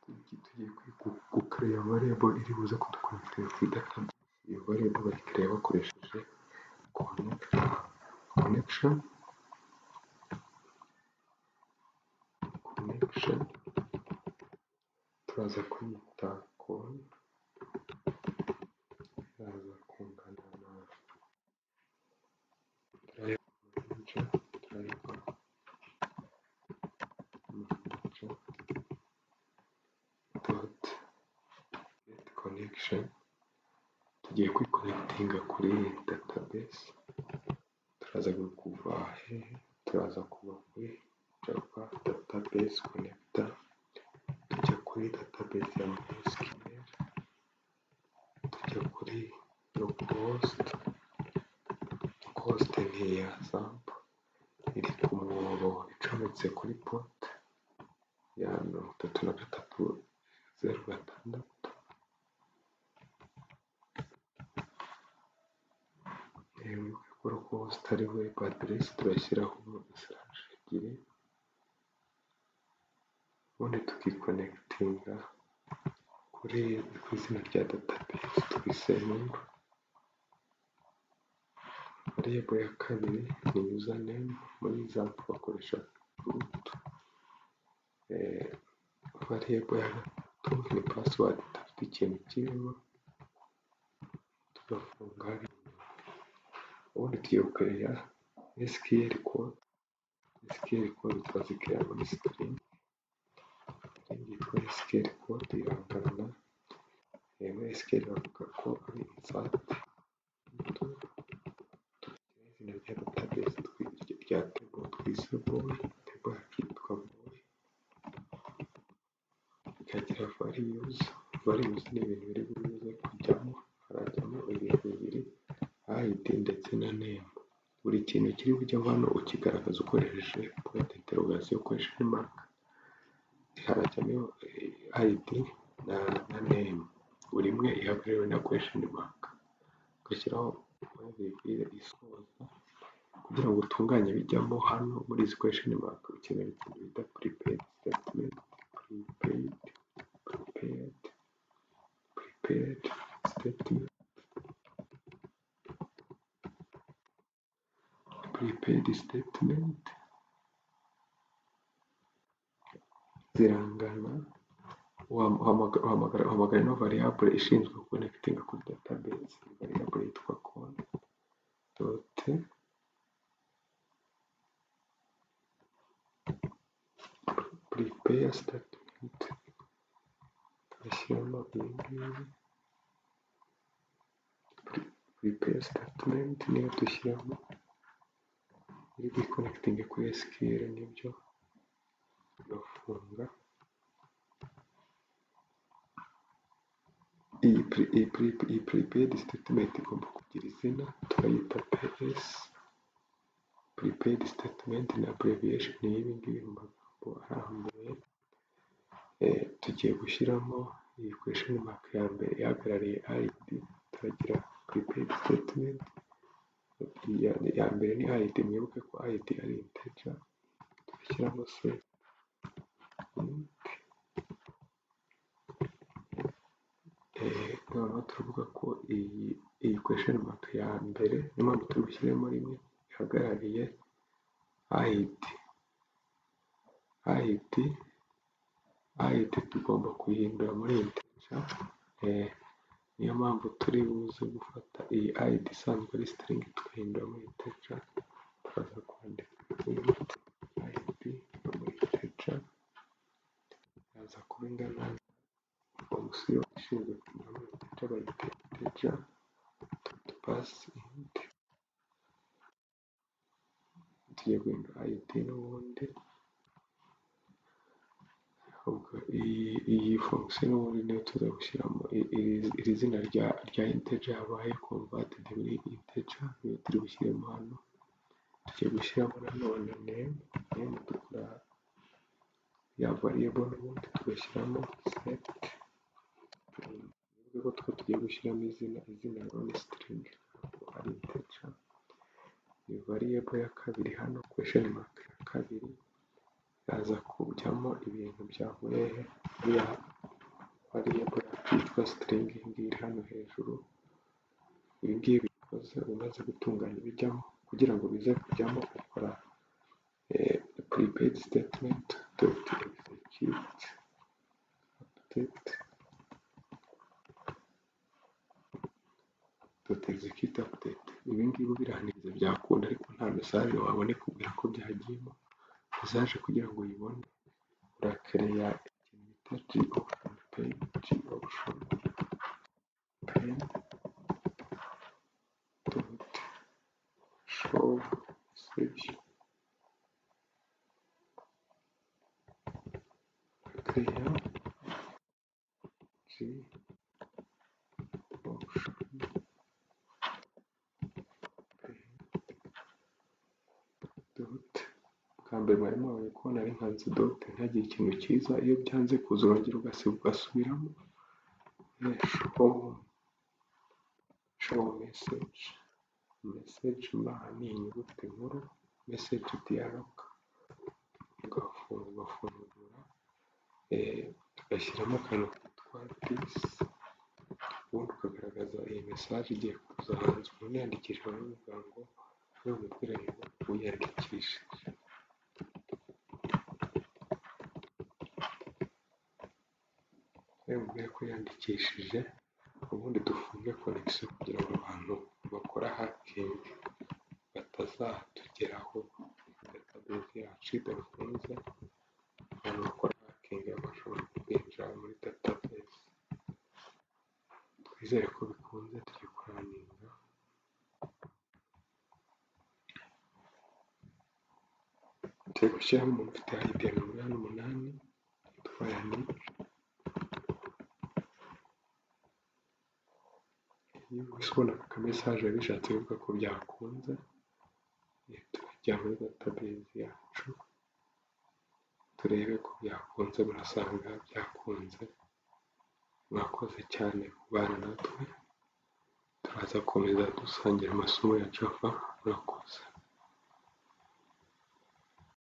Tugiye gukereya variable iri buze kuduconnectinga kuri database. Iyo variable bayikereya bakoresheje connection. Turaza kuyita con, iraza kungana na driver manager, driver manager dot get connection. Tugiye kwiconnectinga kuri database. Turaza kuva hehe? Turaza kuva kuri Java database connector, tujya kuri database ya MySQL, tujya kuri localhost. Localhost ni iya XAMPP, iri ku mwobo icometse kuri port ya 3306. Wibuke ko localhost ari web address, turashyiraho slash ebyiri, ubundi tukiconnectinga kuri ku izina rya database twise nkuru. Variable ya kabiri ni username, muri XAMPP bakoresha root. Variable ya gatatu ni password idafite ikintu kirimo, tugafunga hariya. Ubundi tugiye gukereya SQL code. SQL code turazikereya muri string. String yitwa SQL code irangana na, muri SQL bavuga ko ari insert into, tugashyiraho izina rya database rya table twise boy. Table yacu yitwa boy, ikagira values. Values ni ibintu biri buze kujyamo. Harajyamo ibintu bibiri, id ndetse na name. Buri kintu kiri bujyemo hano ukigaragaza ukoresheje point interrogation, question mark. Harajyamo id na name, buri imwe ihagarariwe na question mark, ugashyiraho virgule isoza. Kugira ngo utunganye ibijyamo hano muri izi question mark, ukenera ikintu bita prepared statement, prepared statement. Prepared statement zirangana, uhamagara ino variable ishinzwe connecting kuri database, variable yitwa con dot prepare statement, tugashyiramo iyi ngiyi prepare statement, niyo dushyiramo iri bwiconnectinge kuri SQL, nibyo, tugafunga. Iyi prepared statement igomba kugira izina, turayita ps. Prepared statement ni abbreviation y'ibi ngibi mu magambo arambuye. Tugiye gushyiramo iyi question mark ya mbere ihagarariye id. Turagira prepared statement ya mbere ni id, mwibuke ko id ari integer, tugashyiramo set int. Noneho turavuga ko iyi question mark ya mbere, niyo mpamvu turi bushyiremo rimwe, ihagarariye id. id id tugomba kuyihindura muri integer, niyo mpamvu turi buze gufata iyi id isanzwe ari string tukayihindura muri integer. Turaza kwandika int id muri integer, iraza kuba ingana, fonction ishinzwe guhindura muri integer bayita integer dot parse int. Tugiye guhindura id n'ubundi, iyi fonction n'ubundi niyo tuza gushyiramo iri zina rya integer yabaye converted muri integer, niyo turi bushyiremo hano. Tugiye gushyiramo nanone name. Name dukora ya variable n'ubundi, tugashyiramo set string. Bivuze ko two tugiye gushyiramo izina. Izina rero ni string, ntabwo ari integer. Ni variable ya kabiri hano, question mark ya kabiri iraza kujyamo ibintu byavuye he? Muri ya Variable yacu yitwa string, iyi ngiyi iri hano hejuru. Ibi ngibi bikoze, umaze gutunganya ibijyamo, kugira ngo bize kujyamo ukora prepared statement dot execute update, dot execute update. Ibi ngibi birangiza byakunda, ariko nta message wabona ikubwira ko byagiyemo. Message kugira ngo uyibone, urakereya ikintu bita JOptionPane, JOptionPane dot show message. Urakereya JOptionPane dot. Bwa mbere mwari mwabonye ko nari nkanze dot ntihagire ikintu cyiza. Iyo byanze kuza, urongera ugasiba ugasubiramo. Show message, message M ni inyuguti nkuru, message dialog, ugafunga, ugafungura, ugashyiramo akantu kitwa this, ubundi ukagaragaza iyi message igiye kuza hanze. Umuntu yiyandikishije baravuga ngo bamubwire ngo wiyandikishije. Bamubwire ko yiyandikishije, ubundi dufunge connection kugira ngo abantu bakora hacking batazatugeraho. Database yacu idafunze, abantu bakora hacking bashobora kwinjira muri database. Twizere ko bikunze, tugiye kuraninga. Tugiye gushyiramo umuntu ufite ID ya 48 witwa Yannick. Iyo uhise ubona aka kamessage biba bishatse kuvuga ko byakunze. Turajya muri database yacu turebe ko byakunze, murasanga byakunze. Mwakoze cyane kubana natwe, turaza gukomeza dusangira amasomo ya Java. Murakoze.